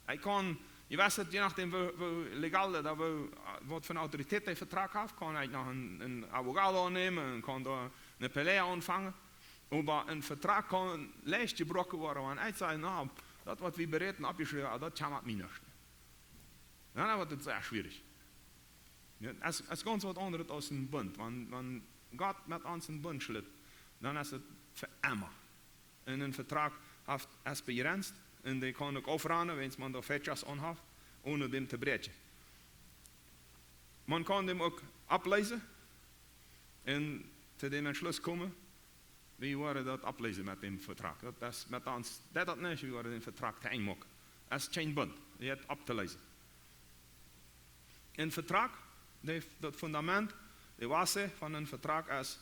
Ekj kaun, jie weeten, je nachdem woo, woo legal daut, woo, waut fa eene Autoritäet de Vetrag haft, kaun ekj noch een, een Abogado aunnämen un kaun doa eene Pelea aunfangen. Oba een Vetrag kaun leicht jebroaken woaren, wan ekj saj, na, daut waut wie beräden, aufjeschräwen, daut kjemmat mie nich. Na, dan woat et sea schwierich. Jo, es, es gaunz waut aundret aus een Bunt. Wan, wan Gott met ons een Bunt schlitt, dan es et fa emma. Un een Vetrag haft, es begrenzt. Un dee kaun uk aufranen, wan maun doa fechas aun haft, onen dän to bräakjen. Maun kaun dän uk aufleesen un to dän Entschluss komen, wie woaren daut aufleesen met dän Vetrag. Daut es met ons, daut, daut nich, wie woaren dän Vetrag to Enj moaken. Es kjeen Bunt, dee es auftoleesen. Een Vetrag, dee, daut Fundament, de Basis von een Vetrag es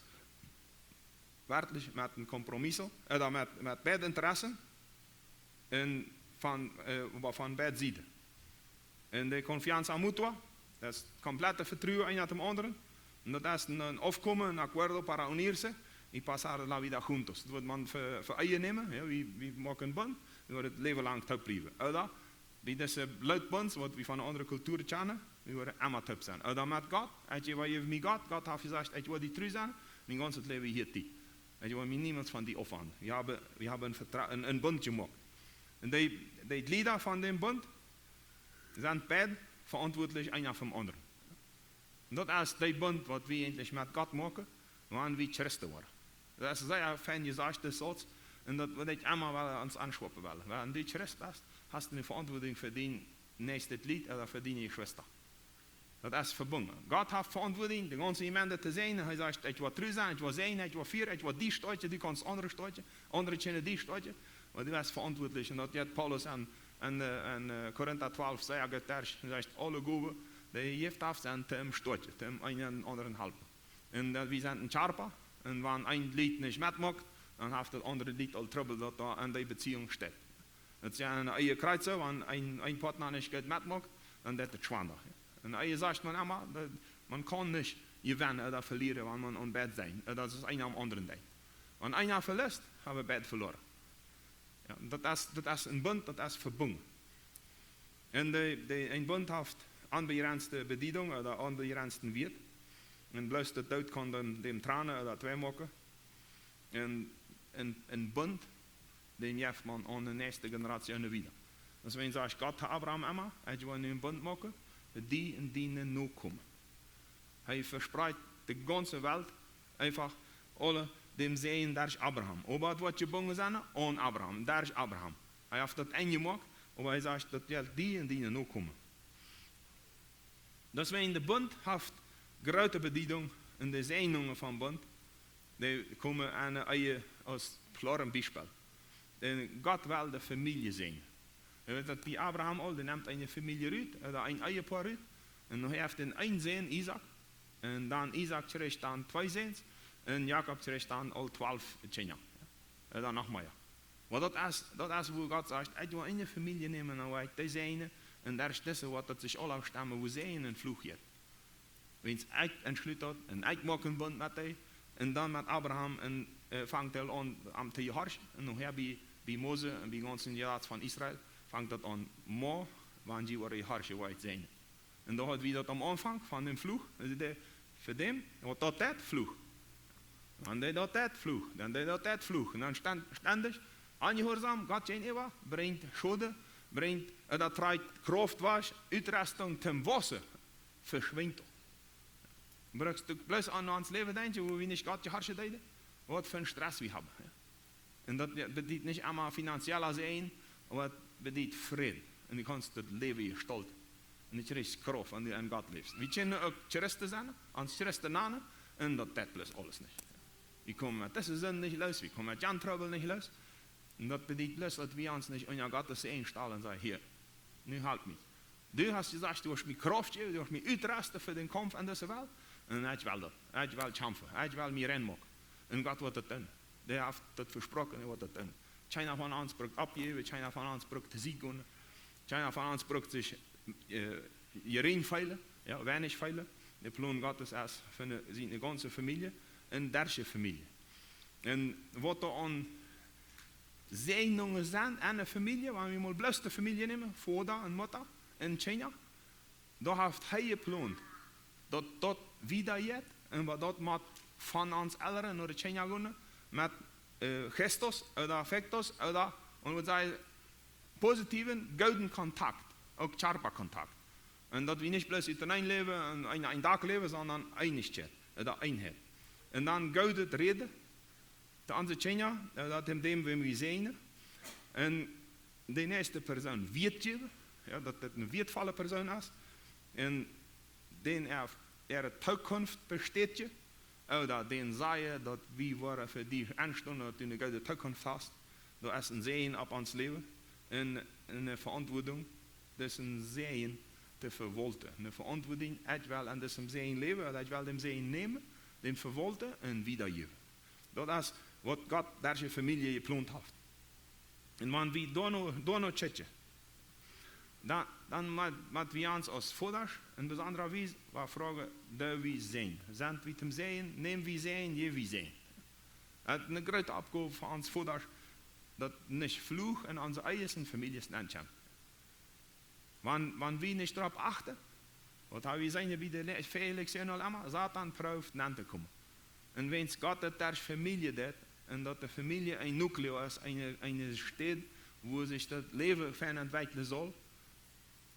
werkjlich met een Kompromiss, äh, dan met, met beid Interessen un von, äh, oba von beid Sieden. Un de confianza mutua, daut es komplette Vetruen eena däm aundren. Un daut es een, een Aufkomen, un acuerdo para unirse y pasar la vida juntos. Daut woat maun fa, fa eajen nämen, jo, wie, wie moaken Bunt, wie woaren daut Läwen lang toop bliewen. Ooda, bie dise Leutbunts, waut wie von eene aundre Kultua kjanen, wie woaren emma toop sennen. Ooda met Gott, ekj äwajäw mie Gott, Gott haft jesajcht, ekj woa die tru sennen, mien gaunzet Läwen hia die. Ekj woa mie niemols von die aufwenden. Wie haben, wie haben een Vetra-, een, een Bunt jemoakt. Un dee, dee Jlieda von däm Bunt sent beid veauntwuatlich, eena fa däm aundren. Un daut es dee Bunt, waut wie eejentlich met Gott moaken, wan wie Christen woaren. Daut es sea fein jesajcht, de Sauz, un daut woat ekj emma wada ons aunschwoapen wellen. Wan du Christ best, hast du eene Veauntwuatunk fa dien näakjstet Jlid ooda fa diene Jeschwista. Daut es vebungen. Gott haft Veauntwuatunk, de gaunze Jemeent to säajnen. Hee sajcht, ekj woa tru sennen, ekj woa säajnen, ekj woa fieren, ekj woa die stoakjen, du kaust aundre stoakjen, aundre kjennen die stoakjen. Oba du best veauntwuatlich. Un daut jeit Paulus aun, aun, äh, aun, äh, Korinta twalf sea goot derch. Hee sajcht, aule Gowen, dee hee jeft, haft, sent toom stoakjen, toom eena dän aundren halpen. Un daut wie sent een Kjarpa, un wan een Jlid nich metmoakt, dan haft daut aundre Jlid aul Trubbel, daut doa aun dee Beziehung steit. Daut es en eene Ehe krakjt soo, wan een, een Partner nich goot metmoakt, dan deit et schwanda. En eene Ehe sajcht maun emma, daut, maun kaun nich jewennen ooda velieren, wan maun aun beid Sieden, äh, daut es eena aum aundren denkjt. Wan eena velist, haben beid veloaren. Jo, daut es, daut es een Bunt, daut es vebungen. Un de, de, een Bunt haft onbegrenzte Bediedunk ooda onbegrenzten Wieet. Un bloos de Doot kaun dän, dän trennen ooda twei moaken. Un, un, een Bunt, dän jeft maun aun de näakjste Generation wieda. Daut es, wan sajcht Gott to Abraham emma, ekj woa nu een Bunt moaken, fa die un diene Nokomen. Hee vesprajcht de gaunze Welt eefach aule däm Säajen derch Abraham. Oba et woat jebungen sennen aun Abraham, derch Abraham. Hee haft daut enjemoakt, oba hee sajcht, daut jelt die un diene Nokomen. Daut es, wan de Bunt haft groote Bediedunk, un de Säajnungen vom Bunt, dee komen aun eene Ehe aus kloaret Biespel. Denn Gott well de Famielje säajnen. Jie weeten daut bie Abraham aul, dee nemt eene Famielje rut, ooda een Ehepoa rut. Un hee haft dan een Sän, Isaak. Un dan Isaak kjrieech dan twee Säns. Un Jakob kjrieech dan aul twalf Kjinja. Ooda noch mea. Oba daut es, daut es, wua Gott sajcht, ekj woa eene Famielje nämen, un woa ekj dee säajnen. Un doa es dise, waut daut sikj aula stemmen, wua Säajen un Fluch jeit. Wiels ekj entschlut daut, un ekj moak een Bunt met dee, un dan met Abraham, un, äh, fangt hee aun, am to jehorchen, un nohäa bie, bie Mose un bie gaunzen Rat von Israel, fangt daut aun, mau, wan jie woaren jehorchen, woa ekj säajnen. Un doa haud wie daut aum Aunfank von däm Fluch, un dee, fa däm, waut daut deit, Fluch. Dan dee daut deit, Fluch, dan dee daut deit, Fluch. Un dan stand-, stendich, onjehuarsom, Gott jäajenäwa, brinjt Schoden, brinjt, äh, daut rieekjt Krauft wajch, Utrüstung toom Wausen, veschwinjt. Brukst du bloos aun ons Läwen denkjen, wua wie nich Gott jehorchen deeden, waut fa een Stress wie haben, jo. Un daut, jo, bediet nich emma finanziell Säajen, oba et bediet Fräd. Un du kaust daut Läwen jestalten. Un du kjrichst Krauft, wan du aun Gott läfst. Wie kjennen uk Christen sennen, ons Christen nanen, un daut deit bloos aules nich. Wie komen met dise Sind nich loos, wie komen met jan Trubbel nich loos. Un daut bediet bloos, daut wie ons nich unja Gottes Säajen stalen un sajen, hia, nu halp mie. Du hast jesajcht, du woascht mie Krauft jäwen, du woascht mie utrüsten fa dän Kaumf aun dise Welt. Un ekj well daut. Ekj well kjamfen. Ekj well mie rein moaken. Un Gott woat daut doonen. Dee haft daut vesproaken, hee woat daut doonen. Kjeena von ons brukt oppjäwen, kjeena von ons brukt to Sieg gonen. Kjeena von ons brukt sikj, äh, jerinj feelen, jo, weinich feelen. De Plon Gottes es fa ne, siene gaunze Famielje, un derch de Famielje. Un waut doa aun Säajnungen sent enne Famielje, wan wie mol bloos de Famielje nämen, Voda un Mutta un Kjinja, doa haft hee jeplont, daut daut wieda jeit, un waut daut mott von ons Elren no de Kjinja gonen, met, äh, Gestos ooda Afektos ooda, un waut saj, positiven, gooden Kontakt, uk Kjarpakontakt. Un daut wie nich bloos utenaunda läwen un een, een Dak läwen, sonda Eenichkjeit, ooda Eenheit. Un dan goodet Räden, to onse Kjinja, äh, daut däm, däm wie säajnen. Un de näakjste Persoon Wieet jäwen, jo, daut daut eene wieetvolle Persoon es. Un dän äa, äare Tookunft bestädjen, ooda dän sajen, daut wie woaren fa die enstonen, daut du eene goode Tookunft hast. Daut es een Säajen opp ons Läwen. Un, un eene Veauntwuadunk, daut es een Säajen to vewaulten. Eene Veauntwuadunk, ekj well aun disen Säajen läwen, ooda ekj well dän Säajen nämen, dän vewaulten un wiedajäwen. Daut es waut Gott derch de Famielje jeplont haft. Un wan wie doano, doano kjikjen, dan, dan mott, mott wie ons aus Vodasch en besondra Wies waut froagen, doo wie säajnen? Sent wie toom Säajen? Näm wie Säajen? Jäw wie Säajen? Daut es eene groote Oppgow fa ons Vodasch, daut nich Fluch en onse eejne Famieljes nenkjemt. Wan, wan wie nich doaropp achten, waut ha wie jeseenen bie de Le-, Felix un aul emma, Soton prooft nenn to komen. Un wiels Gott daut derch Famielje deit, un daut de Famielje een Nucleo es, eene, eene Städ, wua sikj daut Läwen fein entwekjlen saul,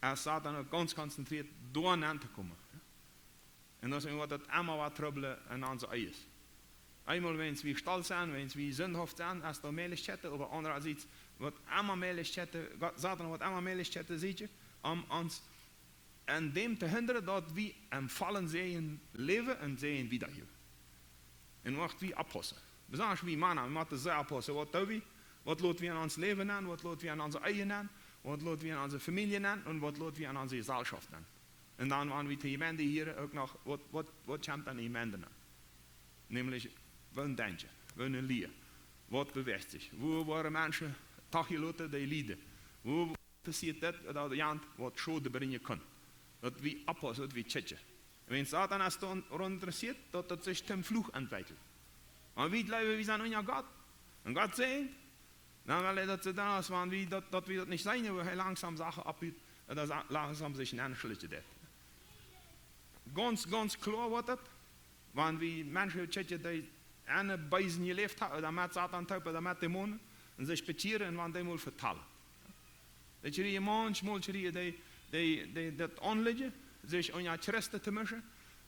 es Soton uk gaunz konzentrieet, doa nenn to komen. Un daut es waut daut emma waut trubbelt en onse Ees. Eemol, wan wie stolt sent, wan wie sindhauft sent, es doa Mäajlichkjeiten, oba aundarerzijds woat emma Mäajlichkjeiten, Gott, Soton woat emma Mäajlichkjeiten sieekjen, om ons aun däm to hindren, daut wie em vollen Säajen läwen un Säajen wiedajäwen. Un wan wie oppaussen. Besonda wie Mana, wie motten sea oppaussen. Waut doo wie? Waut lot wie aun ons Läwen nenn? Waut lot wie aun onse Ehe nenn? Waut lot wie aun onse Famielje nenn? Un waut lot wie aun onse Jesalschoft nenn? Un dan, wan wie de Jemeent hia uk noch, waut, waut, waut kjemt aun de Jemeent nenn? Nämlich, woo denkjen, woo lieren, waut bewäacht sikj, woo woaren Menschen toojeloten, dee lieden, woo passieet daut, daut jant waut Schoden brinjen kaun. Daut wie oppaussen, daut wie kjikjen. Wan Soton es doaraun interessieet, daut daut sikj toom Fluch entwekjelt. Oba wie jleewen, wie sent unja Gott. Un Gott säajent, dan well hee daut soo doonen, aus wan wie daut, daut wie daut nich seenen, woo hee langsom Sachen oppbut, daut sa-, langsom sikj aunschlieejen deit. Gaunz, gaunz kloa woat daut, wan wie Menschen kjikjen, dee enne Beesen jeläft haben, ooda met Soton toop, ooda met Dämonen, un sikj bekjieren un wan dee mol vetalen. Daut jie manchmol jie dee, dee, dee, daut aunläajen, sikj unja Christen to mischen,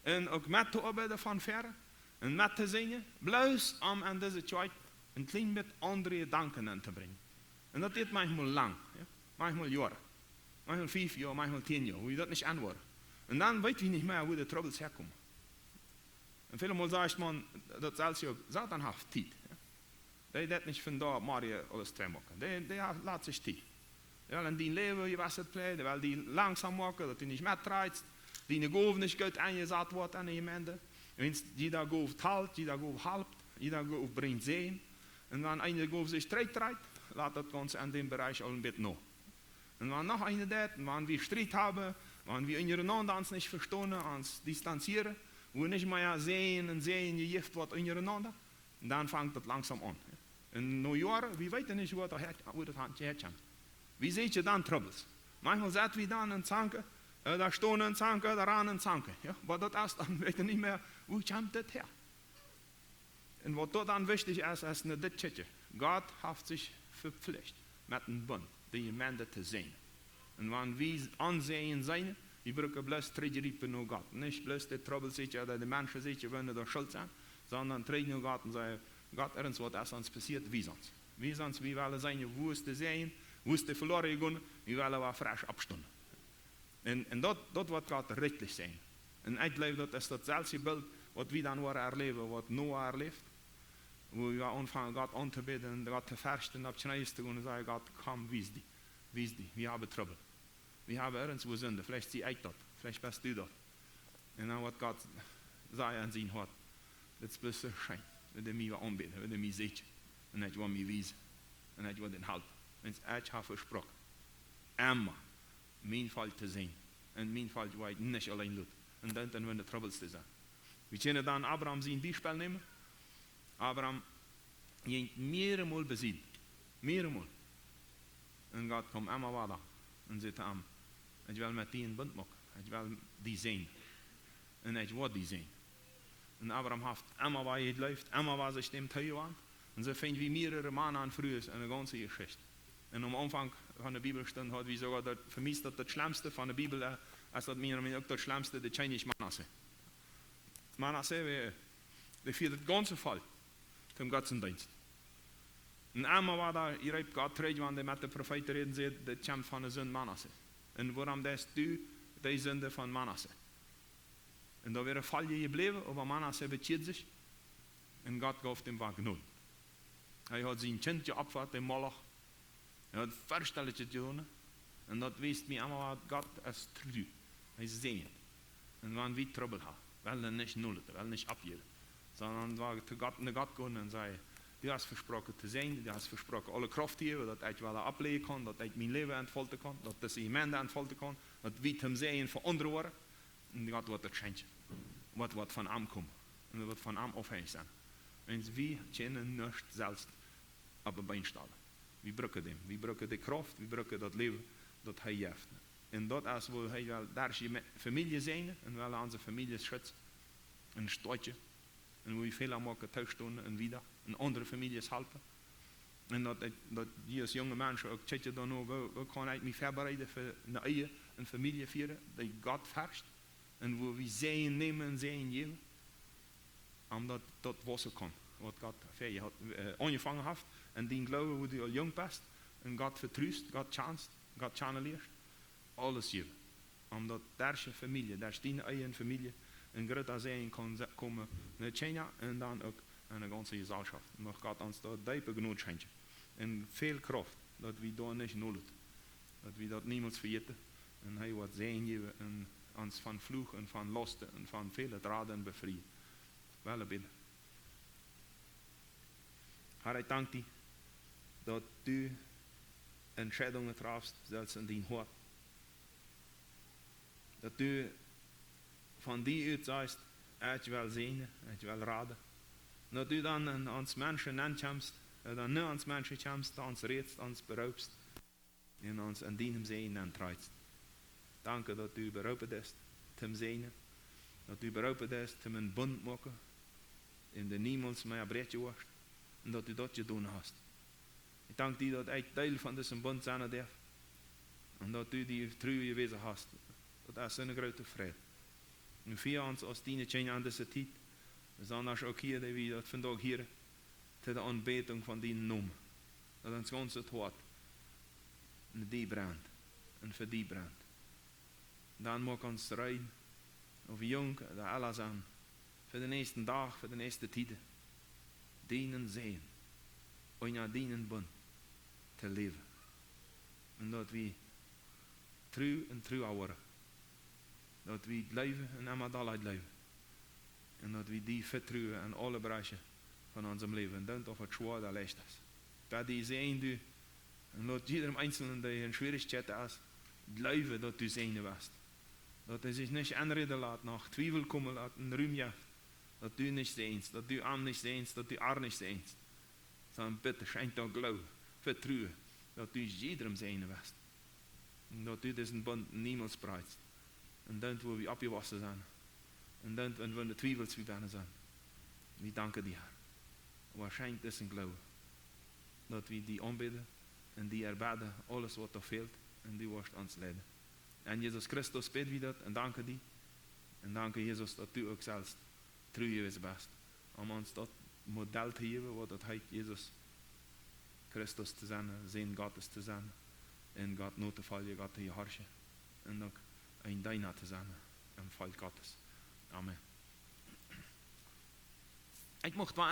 un uk met to oabeiden von wiet, un met to sinjen, bloos om aun dise Kjoakj een kjlien bät aundre Jedanken aun to brinjen. Un daut deit manchmol lang, jo? Manchmol Joaren, manchmol fief Joa, manchmol tieen Joa, wua wie daut nich aunwoaren. Un dan weet wie nich mea, wua de Trubbels häakomen. Un väle Mol sajcht maun, daut selfst uk, Soton haft Tiet, jo? Dee deit nich von doa morjen aules trigj moaken. Dee, dee haft, lat sikj Tiet. Dee well en dien Läwen jewesse Plätz, dee well die langsom moaken, daut du nich metdreist, diene Gow nich goot enjesat woat aun de Jemeent. Wan jieda Gow talt, jieda Gow halpt, jieda Gow brinjt Säajen. Un wan eene Gow sikj trigjtrajcht, lat daut gaunz aun däm Bereich aul een bät no. Un wan noch eene deit, un wan wie Striet haben, wan wie unjarenaunda ons nich vestonen, ons distanzieren, wua nich mea Säajen un Säajen jejäft woat unjarenaunda, dan fangt daut langsom aun. Un no Joaren, wie weeten nich, wua daut häa, wua daut han-, häakjemt. Wie seenen dan Trubbels. Manchmol sent wie dan em Zanken, äh, doa stonen em Zanken, doa rannen em Zanken. Jo? Oba daut es dan, weeten nich mea, wua kjemt daut häa? Un waut doa dan wichtich es, es ne dit kjikjen. Gott haft sikj vepflicht, met een Bunt, de Jemeent to säajnen. Un wan wie aun Säajen seenen, wie brucken bloos trigjriepen no Gott. Nich bloos de Trubbels seenen ooda de Menschen seenen, woo doa Schult sent, sonda trigj no Gott un sajen: Gott, irjent waut es ons passieet, wies ons. Wies ons, wie wellen seenen, wua es de Säajen, wua es de veloaren jegonen, wie wellen wada fresch oppstonen. Un, un daut, daut woat Gott rikjlich säajnen. Un ekj jleew, daut es daut selwje Bilt, waut wie dan woaren erläwen, waut Noah erläft. Wua wie aunfangen, Gott auntobäden un Gott to ferchten, opp Kjnees to gonen un sajen: Gott, komm, wies die, wies die, wie haben Trubbel. Wie haben irjent wua Sind, veleicht sie ekj daut, veleicht best du daut. Un dan woat Gott sajen en sien Hoat: Dit es bloos soo scheen, wan dee mie aunbäden, wan dee mie seenen. Un ekj woa mie wiesen. Un ekj woa dän halpen. Wiels ekj hab vesproaken, emma mien Volkj to säajnen. Un mien Volkj woa ekj nich auleen loten. Un dan, dan woaren de Trubbels doa sennen. Wie kjennen dan Abraham sien Biespel nämen. Abraham jinkj mearemol besied. Mearemol. Un Gott kjeem emma wada un säd to am: "Ekj well met die een Bunt moaken. Ekj well die säajnen. Un ekj woa die säajnen." Un Abraham haft emma wada jejleeft, emma wada sikj däm tru jewaant. Un soo finj wie mearere Mana un Frues enne gaunze Jeschicht. Un aum Aunfank von de Bibelstund haud wie soogoa daut, fa mie es daut daut schlemste von de Bibel, eh, es daut mie, mie uk daut schlemste, de Kjennich Manasse. Manasse, dee, dee fieed daut gaunze Volkj toom Gottesdeenst. Un emma wada, hee reep Gott trigj, wan hee met de Profeeten räden deed, daut kjemt von de Sind Manasse. Un wuarom deist du de Sind von Manasse? Un doa wia een Volkj jebläwen, oba Manasse bekjead sikj. Un Gott jeef am wada Jnod. Hee haud sien Kjint jeopfat, dän Moloch. Hee haud Väastellungen jedonen. Un daut wiest mie emma, waut Gott es tru. Hee säajent. Un wan wie Trubbel haben, well wie nich nullen, well wie nich oppjäwen. Sonda wie to Gott, no Gott gonen un sajen: "Du hast vesproaken to säajnen, du hast vesproaken aule Krauft to jäwen, daut ekj wada oppläwen kaun, daut ekj mien Läwen entfalten kaun, daut dise Jemeent entfalten kaun, daut wie toom Säajen fa aundre woaren." Un Gott woat daut schenkjen. Waut, waut von am kjemt. Un waut von am aufhenjich es. Wiels wie kjennen nuscht selfst opp de Been stalen. Wie brucken däm. Wie brucken de Krauft, wie brucken daut Läwen, daut hee jeft. Un daut es, woo hee well derch de Me-, Famielje säajnen un well onse Famieljes schutzen un stoakjen. Un woo wie väl aum moaken tostonen un wieda un aundre Famieljes halpen. Un daut ekj, daut jie aus junge Menschen uk kjikjen dan no, woo, woo kaun ekj mie väabereiden fa eene Ehe, eene Famielje fieren, dee Gott fercht. Un woo wie Säajen nämen un Säajen jäwen. Om daut, daut wausen kaun, waut Gott fa die haft, eh, aunjefongen haft. Un dien Gloowen, woo du aul junk best, un Gott vetrust, Gott kjanst, Gott kjanen lieescht, aules jäwen. Om daut derch de Famielje, derch diene eejne Famielje, een groota Säajen kaun se-, komen no Kjinja un dan uk enne gaunze Jeselschoft. Mucht Gott ons doa deepe Jnod schenkjen. Un väl Krauft, daut wie doa nich nullen. Daut wie daut niemols vejäten. Un hee woat Säajen jäwen un ons von Fluch un von Lausten un von väle Draden befrieen. Well wie bäden. Herr, ekj dank die, daut du Entscheidungen trafst, selfst en dien Hoat. Daut du von die ut sajchst: "Ekj well säajnen, ekj well raden." Daut du dan en ons Menschen nenkjemst, eh, dan no ons Menschen kjemst, ons rätst, ons beroopst un ons en dienen Säajen nentrakjst. Danke, daut du beroopen best toom säajnen, daut du beroopen best toom een Bunt moaken, un dee niemols mea bräakjen woascht, un daut du daut jedonen hast. Ekj dank die, daut ekj Deel von disen Bunt sennen darf, un daut du die tru jewäsen hast. Daut es eene groote Freid. Un fa ons aus diene Kjinja en dise Tiet, besonda uk hia, dee wie daut vondoag hieren, to de Aunbädunk von dienen Nomen. Daut ons gaunzet Hoat no die brent un fa die brent. Dan mucht ons rein, auf junk ooda oolt sennen, fa dän näakjsten Dach, fa de näakjste Tiet, dienen Säajen, unja dienen Bunt to läwen. Un daut wie tru un tru woaren. Daut wie jleewen un emma dolla jleewen. Un daut wie die vetruen en aule Bereiche von onsem Läwen. Dan, auf et schwoa ooda leicht es. Daut die säajnen du. Un lot jieda eensja, dee en Schwierichkjeiten es, jleewen, daut du säajnen woascht. Daut hee sikj nich enräden lat, noch Twiewel komen lat, een Rum jeft, daut du nich säajnst, daut du am nich säajnst, daut du ar nich säajnst. Sonda bitte, schenkj daut Gloowen, Vetruen, daut du jiedrem säajnen woascht. Un daut du disen Bunt niemols breakjst. Un dan, wua wie oppjewossen sent. Un dan, wan, wan de Twiewels wie bennen sent. Wie danken die, Herr. Oba schenkj disen Gloowen, daut wie die aunbäden un die erbaden, aules waut doa fält, un du woascht ons leiden. En Jesus Christus bäd wie daut un danken die. Un danken, Jesus, daut du uk selfst tru jewast best, om ons daut Modell to jäwen, waut daut heet, Jesus Christus to sennen, Sän Gottes to sennen, un Gott notofoljen, Gott to jehorchen, un uk een Deena to sennen em Volkj Gottes. Amen. Ekj mucht wa-,